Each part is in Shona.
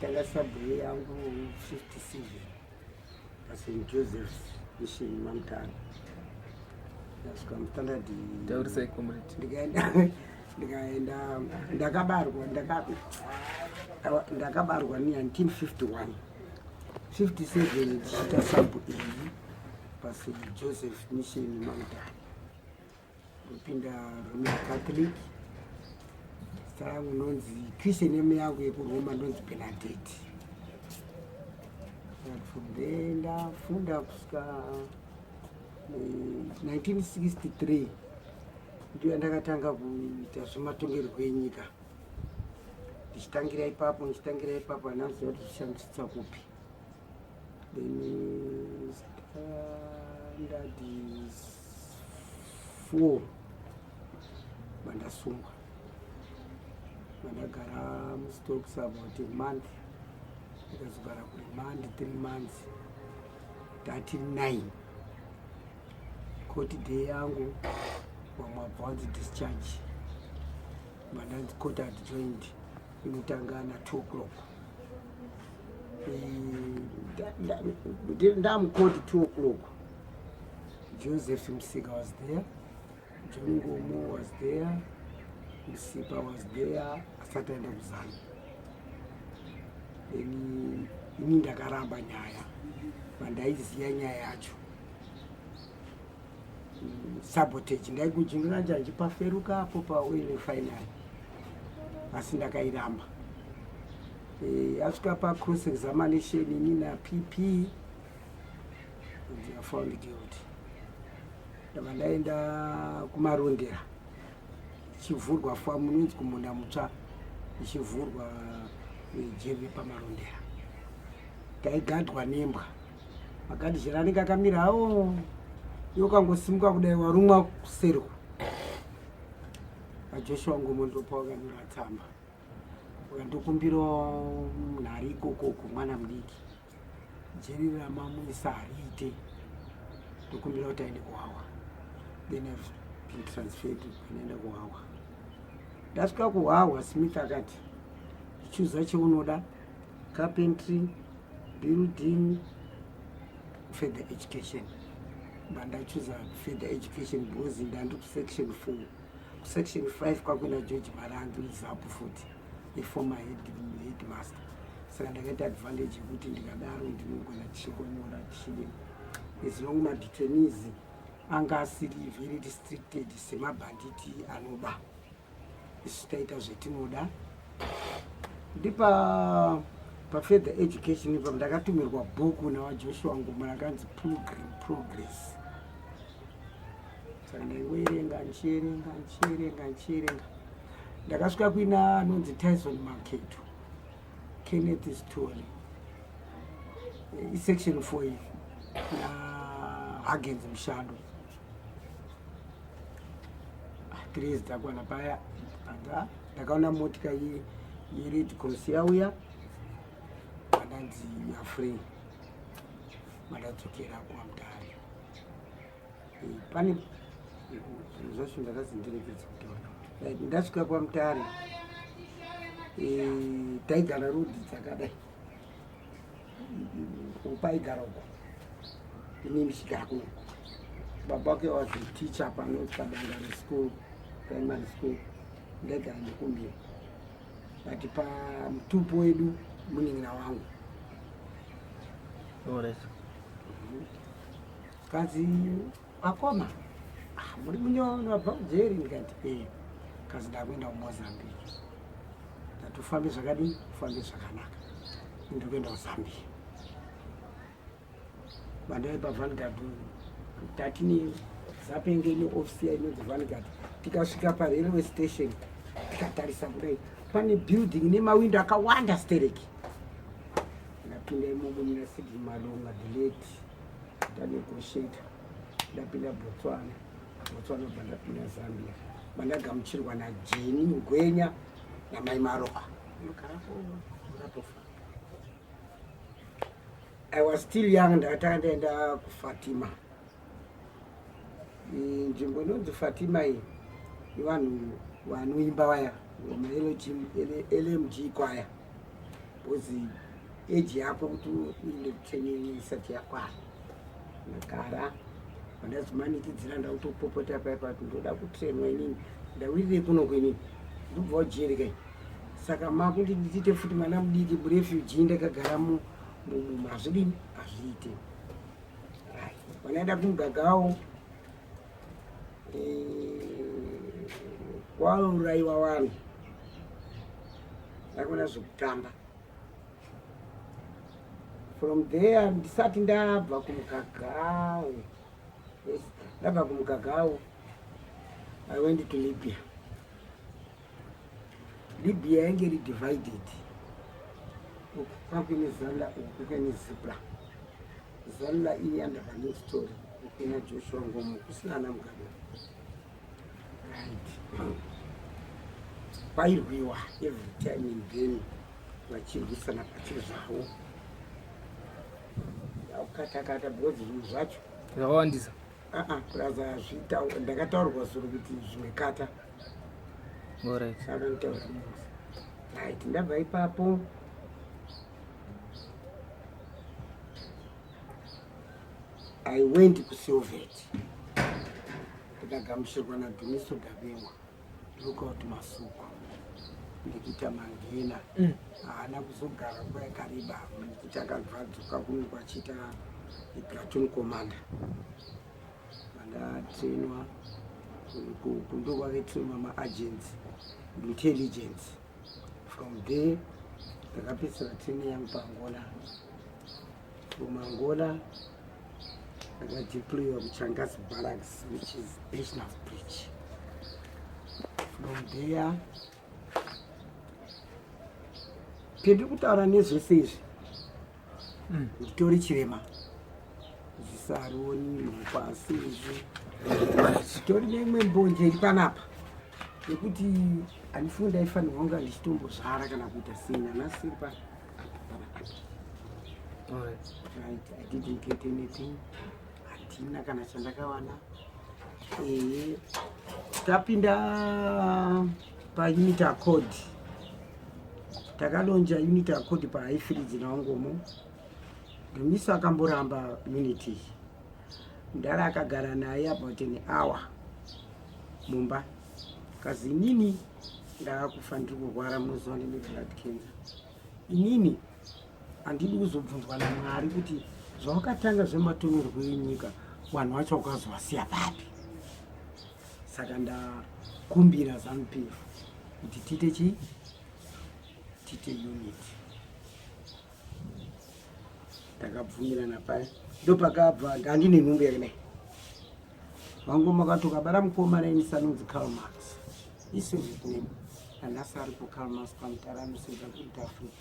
Ndakatanga sub A yangu 57 paSt Joseph's Mission Mamutare. Ndasvika mustandard Taurisai, comrade. Ndikaenda ndakabarwa ni1951, 57 ndichiita sub A paSt Joseph Mission Mamutare. Ndopinda Roman Catholic. Zita rangu ndonzi, Christian name yangu yekuRoma ndonzi Bernadette. From there ndafunda kusvika 1963, ndiyo yandakatanga kuita zvematongerwo enyika. Ndichitangira ipapo, ndichitangira ipapo, handina kuziva kuti zvichandisvitsa kupi. Then standard 4 mandasungwa, mandagara mustocks about a month, ndikazogara kuremand 3 months, 39 court day yangu. Vamwe vabva vanzi discharge, mandanzi court adjourned, inotanga na2 o'clock. Ndamukoti 2 o'clock, Joseph Msika was there, John Ngomo was there, Msipa was there asati aenda kuZanu. Then ini ndakaramba nyaya, vandaiziva nyaya yacho, sabotage. Ndaikujingira njanji paferuka apo paoil refinery, asi ndakairamba. Asvika pacross examination, ini naPP and found guilty. Ndabva ndaenda kuMarondera, ichivhurwa famu inonzi kuMunda Mutsva, ichivhurwa jeri paMarondera. Taigadwa nembwa, magadhijeri anenge akamira awo, iwe ukangosimuka kudai warumwa kuserwa. VaJoshua Ngomo ndopa wakanyora tsamba, ukandokumbirawo munhu ari ikokoko, mwana mudiki, jeri ramamuisa hariite, ndokumbira kuti aende kuHwahwa. Then I've been transferred, anaenda kuHwahwa. Ndasvika kuHwahwa, Smith akati, "Chuza chaunoda, carpentry, building, further education." Bandachuza further education because ndandi kusection 4. Kusection 5 kwakuenda George Marangi, muZAPU futi, iformer headmaster. Saka ndakaita advantage yekuti ndikadaro ndinogona tichingonyora tichidini, as long madetainees anga asiri very restricted semabhanditi anoba. Isu taita zvetinoda. Ndipa pafurther education ipa ndakatumirwa bhuku nawaJoshua Ngomo rakanzi Pilgrim Progress. Saka ndaingoerenga, ndichierenga, ndichierenga, ndichierenga. Ndakasvika kuina anonzi Tyson Maketo, Kenneth Story, isection 4 iyi, naHagens Mushando. 3 years dzakwana paya, anga ndakaona motika yeRed Cross yauya, andanzi yafree, mandadzokera kwaMutare. Pane zvinhu zvacho ndakazi ndiregedze kutaura. Ndasvika kwaMutare, taigara rodhi dzakadai, paigara uko, ini ndichigara kuno. Baba wake was a teacher pano paDangare School, Primary School. Ndaigara nekumbira, but pamutupo wedu munin'ina wangu. Alright. Kanzi, "Akoma, ah, muri munyoro wabva kujeri?" Ndikati, "E." Kazi, "Ndakuenda kuMozambique." Ndati, "Ufambe zvakadii? Ufambe zvakanaka, ndiri kuenda kuZambia." Bandai paVanguard, tatine zapenge neofisi inonzi Vanguard. Tikasvika parailway station, tikatarisa kudai, pane building nemawindo akawanda stereki. Ndapinda imomo nina Sidney Malonga, the late. Ndanegotiate, ndapinda Botswana. Botswana bva ndapinda Zambia, bandagamuchirwa naJeni Ngwenya namai Maroa. Ndogarapo, ndatofa. I was still young. Ndakatanga ndaenda kuFatima. Nzvimbo inonzi Fatima iyi ivanhu vanoimba vaya ngoma, LMG kwaya. Because age yako kuti uinde kutraining isati yakwana. Ndagara pandazimanikidzira, ndakutopopota paipa kuti ndoda kutrainwa inini, ndawirirei kuno kuinini, ndobva ujeri kai. Saka makundi nditiite futi mwana mudiki murefugee, ndakagara hazvidini, hazviite. Vanaenda kumugagawo, kwauraiwa vanhu, ndakona zvekutamba. From there, ndisati ndabva kumugagao, yes, ndabva kumugagao, I went to Libya. Libya yange iri divided, uku kwakuine ZANLA, uku kuine ZIPRA. ZANLA iri under Vanestori, kuina Joshua Nkomo, kusina ana Mugabe, right? Kwairwiwa every time and then, vachirwisana pachezvavo, katakata, because zvinhu zvacho zvakawandisa. Aa, kuraza zvita ndakataurirwa zuro kuti zvimwe kata. Saka nditaura, right, ndabva ipapo, I went kuSilvet, ndikagamuchirwa naDumiso Dabengwa, Lookout Masuku, Nikita Mangena. Haana kuzogara nguva yakareba Nikita, akabva adzoka kuno kwachiita platoon commander. Vandatrainwa kundo kwakatrainwa maagents, intelligence. From there ndakapedzisira training yangu paAngola. From Angola ndakadeployiwa kuChangasi Barracks, which is Birchenough Bridge. From there, pendiri kutaura nezvese izvi, nditori chirema, zvisaroni mapasi izvi. Zvitori neimwe mbonje iri panapa yekuti handifungi ndaifanirwa kunga ndichitombozvara kana kuita sei. Nanhasi iri pa apa pana apa. Right, I didn't get anything, handina kana chandakawana. Ehe, tapinda paUnity Accord, takalauncha Unity Accord paHighfields naVaNkomo. Dumiso akamboramba unity. Ndara akagara naye about an hour mumba, kazi inini ndaakufa, ndiri kurwara, munoziva ndine blood cancer. Inini handidi kuzobvunzwa naMwari kuti zvawakatanga zvematongerwo enyika, vanhu vacho wakazovasiya papi. Saka ndakumbira ZANU PF kuti tiite chii? Tiite unity. Takabvumirana paya, ndopakabva handine nhumbu yakadai. VaNkomo makati ukabara mukomana inisi anonzi Karl Marx, isoviet name. Nanhasi ari kuKarl Marx paMutare, anosenza kuEast Africa.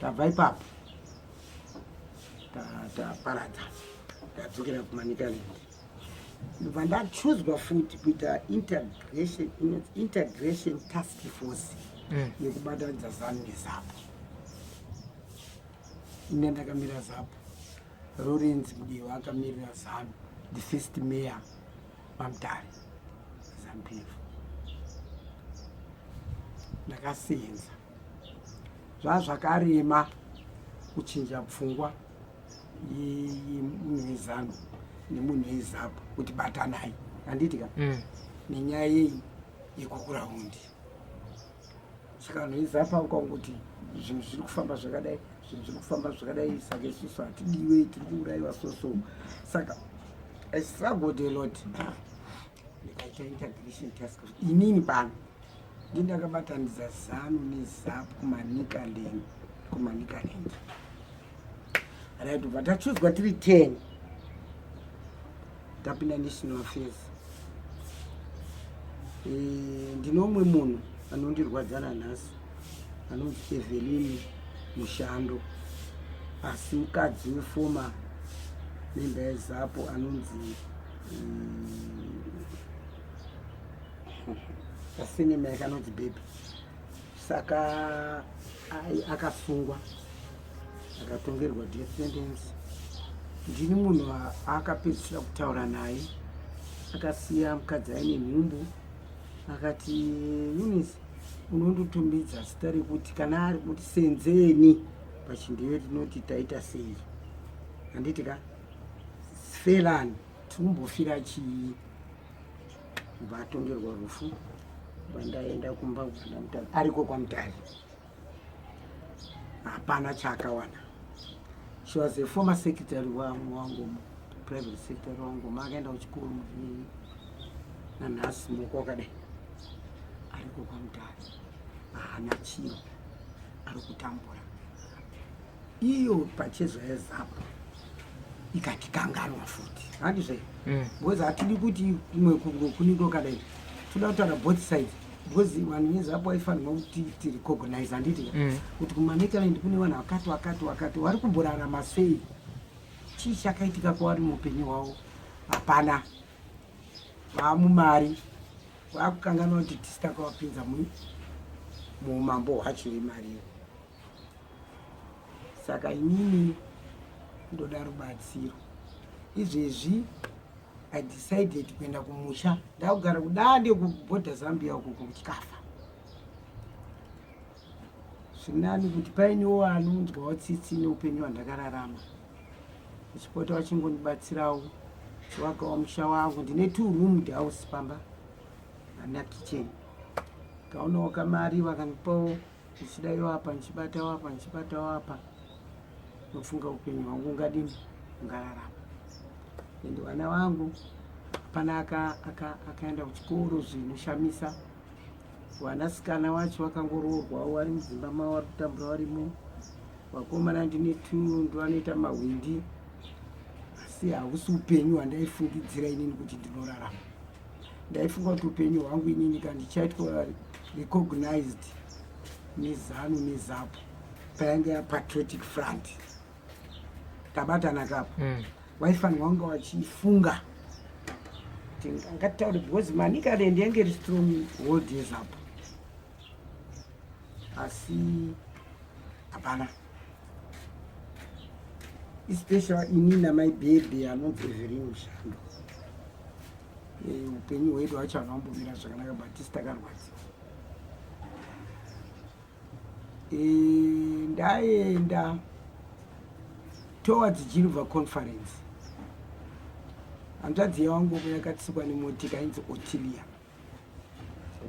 Tabva ipapo, taparadza, tadzokera kuManicaland. Ndobva ndachuzwa futi kuita integration task force yekubatanidza ZANU neZAPU. Ine ndakamira ZAPU, Lawrence Mudiwa akamirira ZANU, the first mayor paMutare, ZANU PF. Ndakasenza zvaa zvakarema kuchinja pfungwa yemunhu weZANU nemunhu weZAPU kuti batanai, handiti ka? Nenyaya yei? YeGukurahundi. Saka vanhu veZAPU ukangoti zvinhu zviri kufamba zvakadai, zvinhu zviri kufamba zvakadai, saka isusu hatidiwe, tiri kuurayiwa, so saka I struggled a lot. Ndikaita integration task inini pano, ndindakabatanidza ZANU neZAPU kuManicaland, kuManicaland, right? Ubva tachuzwa tiri 10, tapinda national affairs. Ndine umwe munhu anondirwadza nanhasi, anonzi Evelyn Mushando, asi mukadzi weformer member yeZAPU anonzi asinema yakanonzi Baby. Saka akasungwa, akatongerwa death sentence. Ndini munhu akapedzisira kutaura naye. Akasiya mukadzi aine nhumbu. Akati, "Eunice, Unondotumbidza zita rekuti kana ari kuti Senzeni, pachindeve tinoti taita sei, handiti ka? Felani tikumbofira chii? Kubva atongerwa rufu, bandaenda kumba kubva ariko kwaMutare, hapana chaakawana. She was a former secretary wangu, private secretary wangu. Akaenda kuchikoro nanhasi moko wakadai, ariko kwaMutare, haana chiro, ari kutambura. Iyo pachezva yeZAPU ikatikanganwa futi, handizve? Because hatidi kuti kumwe kunenge kwakadai, toda kutaura both sides, because vanhu veZAPU vaifanirwa kuti tirecognize, handiti? Kuti kuManicaland kune vanhu vakati vakati vakati vari kumborarama sei, chii chakaitika kwavari muupenyu hwavo? Hapana, vaamumari, vakukanganwa kuti tisi takavapinza muumambo hwacho vemariyo. Saka inini ndoda rubatsiro izvezvi. I decided kuenda kumusha, ndakugara kuDande, kubhodha Zambia uko kuchikafa. Zvinani kuti painiwo anonzwawo tsitsi neupenyu hwandakararama, uchipota vachingondibatsirawo chivakawo musha wangu. Ndine two roomed house pamba, handina kitchen. Kaonawo kamari vakandipawo, ndichidaiwo apa, ndichibatawo apa, ndichibatawo apa, nofunga upenyu hwangu ungadini, ungararama. Ende vana vangu hapana akaenda kuchikoro zvinoshamisa. Vanasikana vacho vakangoroorwawo, vari mudzimba mavo, vari kutambura varimo. Vakomana ndine two, ndovanoita mahwindi, asi hausi upenyu hwandaifungidzira inini kuti ndinorarama. Ndaifunga kuti upenyu hwangu inini kana ndichaitwa recognized neZANU neZAPU payange yaPatriotic Front, tabatana kapo, vaifanirwa kunge vachifunga kuti ngatitaure, because Manicaland yange iri strong hold yeZAPU, asi hapana, especially ini namaibhebhe anonzi Evelyn Mushando. Upenyu hwedu hacho hanambomira zvakanaka, but tisi takarwadziwa. Ndaenda towards Geneva Conference. Hanzvadzi yangu yakatsikwa nemotika, inzi Otilia,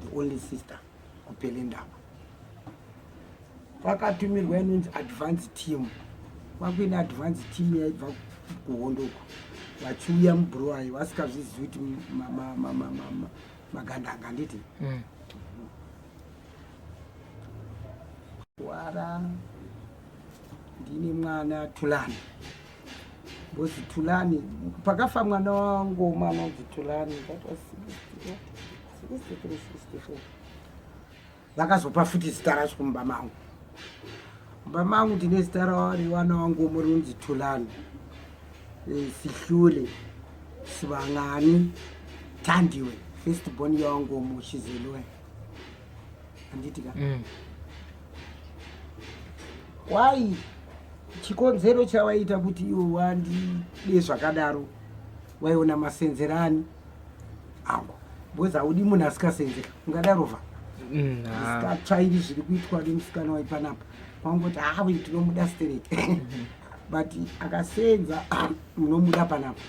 the only sister kuPelendava. Kwakatumirwa inonzi advance team, kwakuine advance team yaibva kuhondoko vachiuya muBulawayo, vasikazvizivi kuti magandanga, handiti? Wara ndine mwana Tulani, because Tulani pakafa mwana wangu, mwana unzi Tulani, that was 63, 64. Vakazopa futi zita racho kumba mangu. Mumba mangu ndine zita revana wangu rinonzi Tulani, Sihlule, Sivangani, Tandiwe, first born yawangomo Chizelwe, handiti ka? Wai chikonzero chawaita kuti iwo wandide zvakadaro, waiona masenzerani angu, because haudi munhu asikasenzeka, ungadarovha Usikatsvairi zviri kuitwa nemusikana waipanapa, wangoti hawe tinomuda stereki, but akasenza munomuda panapa,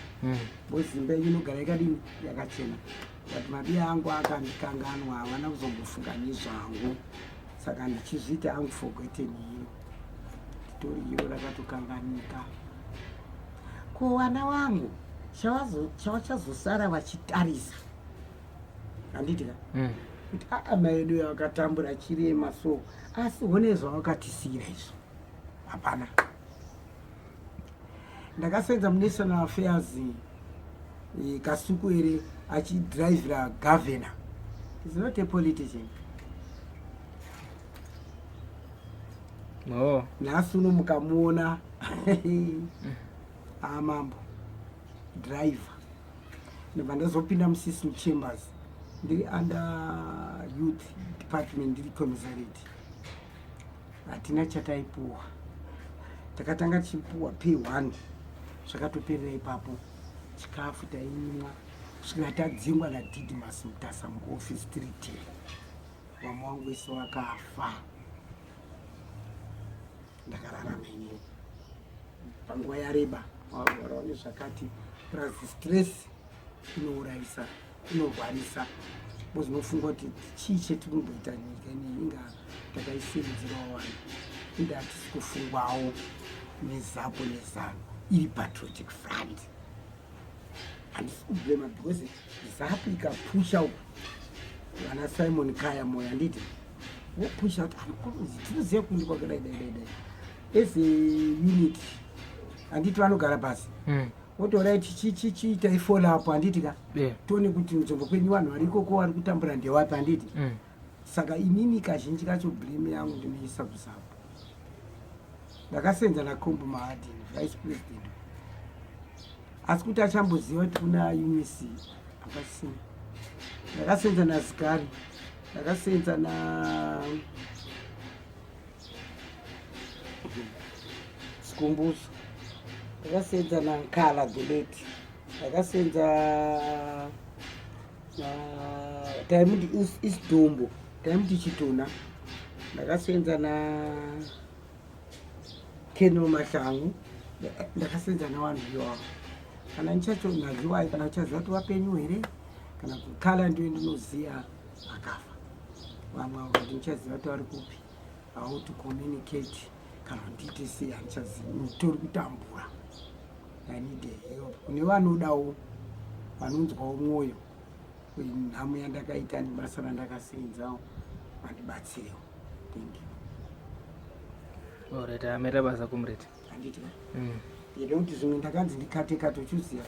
because imba yenyu inogara yakadini, yakachena. But mabiya angu akandikanganwa, havana kuzombofunga nezvangu. Saka ndichizviita angu forgotten hero, nditori hero rakatokanganika. Ko vana vangu chavachazosara vachitarisa, handiti ka? Kuti aa, mai edu akatambura chirema, so asi hone zvavakatisiyira izvo hapana. Ndakasenza muNational Affairs, Kasukuwere achidhiraivhira governor, is not a politician. Nhasi uno mukamuona amambo driver. Ndobva ndazopinda muCecil Chambers, ndiri under youth department, ndiri commissariat. Hatina chataipuwa, takatanga tichipuwa pay one, zvakatoperera ipapo. Chikafu tainyimwa kusvikira tadzingwa naDidymus Mutasa muoffice tiri 10. Vamwe vangu vese vakafa, ndakararama inini panguva yareba. Varaone zvakati, plus stress inourayisa, inorwarisa, because unofunga kuti chii chetiri kumboita nyika ineyi, inga takaisimudzirawo vanhu, inda hatisi kufungwawo neZAPU neZANU iri Patriotic Front. Handisi kublema because ZAPU ikapusha uku vana Simon Kaya Moyo, handiti vopusha kuti tinoziva kundi kwakadai dai dai dai as a unit, handiti vanogara pasi votorai chichiita ifollow up, handiti ka? Tione kuti nzvimbo kwenyu vanhu vari ikoko vari kutambura ndewapi, handiti? Saka inini kazhinji kacho blame yangu ndinoisa kuZAPU. Ndakasenza naKombo Mahadin, vice president, asi kuti achamboziva kuti kuna Eunice hapasina. Ndakasenza naZikari, ndakasenza na Sikumbuso, ndakasenza naNkala Goleti, ndakasenza taimuti Isidhombo, taimuti Chituna, ndakasenza na Keno Mahlangu, ndakasenza navanhu ivavo. Kana ndichacho nadliwai, kana uchaziva kuti vapenyu here, kana kukala ndiyo ndinoziva akafa. Vamwe avo kuti ndichaziva kuti vari kupi, how to communicate, kana ndiite sei, handichazivi. Nditori kutambura. I need a help kune vanodawo, vanonzwawo mwoyo nhamo yandakaita nebasa randakasenzawo, vandibatsirewo. Thank you. Alright, ameta basa, comrade. Handiti? Nekuti zvimwe ndakanzi ndikate kate, uchiziva.